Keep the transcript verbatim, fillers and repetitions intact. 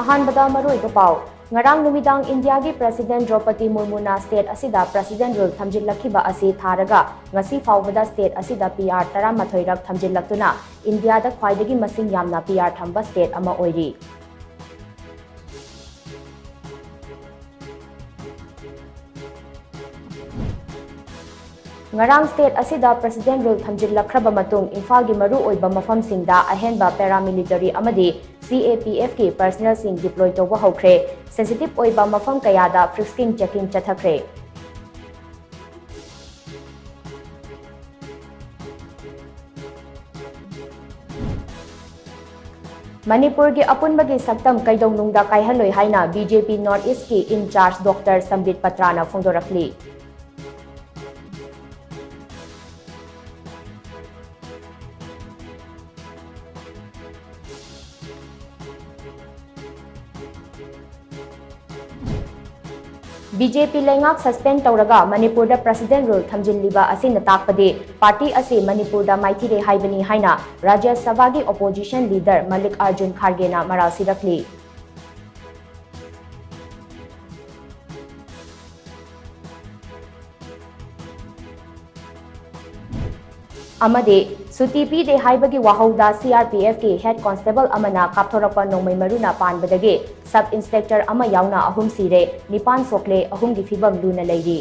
ꯑꯍꯥꯟꯕꯗ ꯃꯔꯨꯑꯣꯏꯕ ꯄꯥꯎ꯫ ꯉꯔꯥꯡ ꯅꯨꯃꯤꯗꯥꯡ ꯏꯟꯗꯤꯌꯥꯒꯤ ꯄ꯭ꯔꯦꯁꯤꯗꯦꯟꯠ ꯗ꯭ꯔꯧꯄꯗꯤ ꯃꯨꯔꯃꯨꯅ ꯁ꯭ꯇꯦꯠ ꯑꯁꯤꯗ ꯄ꯭ꯔꯦꯁꯤꯗꯦꯟꯠ ꯔꯨꯜ ꯊꯝꯖꯤꯜꯂꯛꯈꯤꯕ ꯑꯁꯤ ꯊꯥꯔꯒ ꯉꯁꯤ ꯐꯥꯎꯕꯗ ꯁ꯭ꯇꯦꯠ ꯑꯁꯤꯗ ꯄꯤ ꯑꯥꯔ ꯇꯔꯥꯃꯥꯊꯣꯏꯔꯛ ꯊꯝꯖꯤꯜꯂꯛꯇꯨꯅ ꯏꯟꯗꯤꯌꯥꯗ ꯈ꯭ꯋꯥꯏꯗꯒꯤ ꯃꯁꯤꯡ ꯌꯥꯝꯅ ꯄꯤ ꯑꯥꯔ ꯊꯝꯕ ꯁ꯭ꯇꯦꯠ ꯑꯃ ꯑꯣꯏꯔꯤ꯫ ꯉꯔꯥꯡ ꯁ꯭ꯇꯦꯠ ꯑꯁꯤꯗ ꯄ꯭ꯔꯦꯁꯤꯗꯦꯟꯠ ꯔꯨꯜ ꯊꯝꯖꯤꯜꯂꯛꯈ꯭ꯔꯕ ꯃꯇꯨꯡ ꯏꯝꯐꯥꯜꯒꯤ ꯃꯔꯨꯑꯣꯏꯕ ꯃꯐꯝꯁꯤꯡꯗ ꯑꯍꯦꯟꯕ ꯄꯦꯔꯥꯃꯤꯂꯤꯇꯔꯤ ꯑꯃꯗꯤ ꯁꯤ ꯑꯦ ꯄꯤ ꯑꯦꯐꯀꯤ ꯄꯔꯁꯅꯦꯜꯁꯤꯡ ꯗꯤꯄ꯭ꯂꯣꯏ ꯇꯧꯕ ꯍꯧꯈ꯭ꯔꯦ꯫ ꯁꯦꯟꯁꯤꯇꯤꯚ ꯑꯣꯏꯕ ꯃꯐꯝ ꯀꯌꯥꯗ ꯐ꯭ꯔꯤꯁꯀꯤꯡ ꯆꯦꯀꯤꯡ ꯆꯠꯊꯈ꯭ꯔꯦ꯫ ꯃꯅꯤꯄꯨꯔꯒꯤ ꯑꯄꯨꯟꯕꯒꯤ ꯁꯛꯇꯝ ꯀꯩꯗꯧꯅꯨꯡꯗ ꯀꯥꯏꯍꯜꯂꯣꯏ ꯍꯥꯏꯅ ꯕꯤ ꯖꯦ ꯄꯤ ꯅꯣꯔꯠ ꯏꯁ꯭ꯠꯀꯤ ꯏꯟ ꯆꯥꯔꯖ ꯗꯣꯛꯇꯔ ꯁꯝꯕꯤꯠ ꯄꯇ꯭ꯔꯥꯅ ꯐꯣꯡꯗꯣꯔꯛꯂꯤ꯫ ꯕꯤ ꯖꯦ ꯄꯤ ꯂꯩꯉꯥꯛ ꯁꯁꯄꯦꯟ ꯇꯧꯔꯒ ꯃꯅꯤꯄꯨꯔꯗ ꯄ꯭ꯔꯦꯁꯤꯗꯦꯟꯠ ꯔꯨꯜ ꯊꯝꯖꯤꯜꯂꯤꯕ ꯑꯁꯤꯅ ꯇꯥꯛꯄꯗꯤ ꯄꯥꯔꯇꯤ ꯑꯁꯤ ꯃꯅꯤꯄꯨꯔꯗ ꯃꯥꯏꯊꯤꯔꯦ ꯍꯥꯏꯕꯅꯤ ꯍꯥꯏꯅ ꯔꯥꯖ꯭ꯌ ꯁꯚꯥꯒꯤ ꯑꯣꯄꯣꯖꯤꯁꯟ ꯂꯤꯗꯔ ꯃꯜꯂꯤꯛ ꯑꯥꯔꯖꯨꯟ ꯈꯥꯔꯒꯦꯅ ꯃꯔꯥꯜ ꯁꯤꯔꯛꯂꯤ꯫ ꯑꯃꯗꯤ ꯁꯨꯇꯤ ꯄꯤꯗꯦ ꯍꯥꯏꯕꯒꯤ ꯋꯥꯍꯧꯗ ꯁꯤ ꯑꯥꯔ ꯄꯤ ꯑꯦꯐꯀꯤ ꯍꯦꯗ ꯀꯣꯟꯁꯇꯦꯕꯜ ꯑꯃꯅ ꯀꯥꯞꯊꯣꯔꯛꯄ ꯅꯣꯡꯃꯩ ꯃꯔꯨꯅ ꯄꯥꯟꯕꯗꯒꯤ ꯁꯕ ꯏꯟꯁꯄꯦꯛꯇꯔ ꯑꯃ ꯌꯥꯎꯅ ꯑꯍꯨꯝ ꯁꯤꯔꯦ, ꯅꯤꯄꯥꯟ ꯁꯣꯛꯂꯦ, ꯑꯍꯨꯝꯒꯤ ꯐꯤꯕꯝ ꯂꯨꯅ ꯂꯩꯔꯤ꯫